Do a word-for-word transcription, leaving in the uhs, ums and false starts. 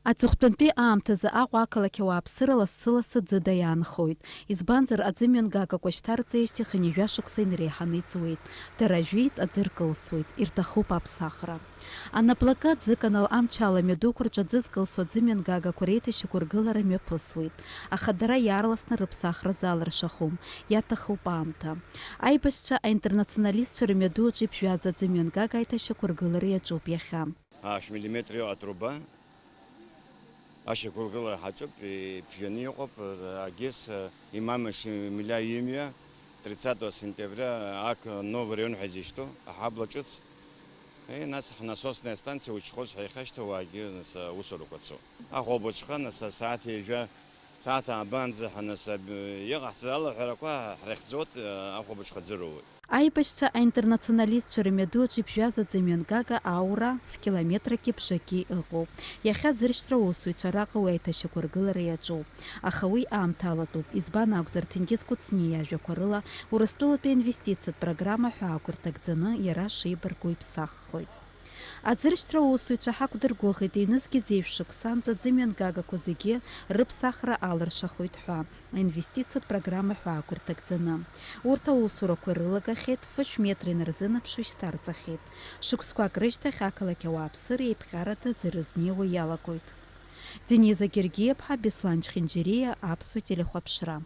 Аҵыхәтәантәи аамҭазы Аҟәа ақалақь ауааԥсыра лассы-лассы ӡыда иаанхоит, избанзар, аӡымҩангагақәа шьҭарҵеижьҭеи хынҩажәа шықәса инреиҳаны иҵуеит, дара жәит, аӡы ркылсуеит, ирҭахуп аԥсахра. Анаплакы аӡы канал амчала амҩадуқәа рҿы аӡы зкылсуа аӡымҩангагақәа реиҭашьақәыргылара мҩаԥысуеит, аха дара иаарласны рыԥсахра залыршахом, иаҭахуп аамҭа. Аибашьцәа аинтернационалистцәа рымҩаду аҿы иԥжәаз аӡымҩангага аиҭашьақәыргылара иаҿуп иахьа. Ашә миллиметр иоуа атруба, ашьақәыргылара ҳаҿуп, иԥжәаны иҟоуп, агес, имам Шемиля имҩа, тридцатого сентября, ак Новый район ҳәа изышьҭоу, аҳабла ҿыц. Е, нас ҳнасосная станциа учхозшәа ҳаихашьҭуа уаагьы, нас, аусурақәа цо. Ахәылбыҽха, нас, асааҭ ҩажәа, сааҭ ааба анӡа ҳа, нас, аб-, иҟаҳҵаз алаҳәарақәа ҳрыхьӡоит, ахәылбыҽха ӡыруеит. Аибашьцәа аинтернационалистцәа рымҩаду аҿы иԥжәаз аӡымҩангага аура ф-километрки бжаки ыҟоуп. Иахьа аӡыршьҭра аусзуҩцәа араҟа уи аиҭашьақәыргылара иаҿуп. Аха уи аамҭалатәуп, избан акәзар, Ҭенгиз Кәыҵниа иажәақәа рыла, Урыстәылатәи аинвестициатә программа ҳәа ақәырҭагӡаны иара шеибарку иԥсаххоит. Аӡыршьҭра аусзуҩцәа ҳақәдыргәыӷит, ҩнызқьи зеижә шықәсанӡа аӡымҩангагақәа зегьы рыԥсахра алыршахоит ҳәа, аинвестициатә программа ҳәа ақәырҭагӡаны. Урҭ аусурақәа ирылагахьеит, фышә метра инарзынаԥшуа ишьҭарҵахьеит. Шықәсқәак рышьҭахь ақалақь ауааԥсыра еиԥҟьарада аӡы рызнеиуа иалагоит. Дениза Гергиаԥҳа, Беслан Чхинџьириа, Аԥсуа телехәаԥшра.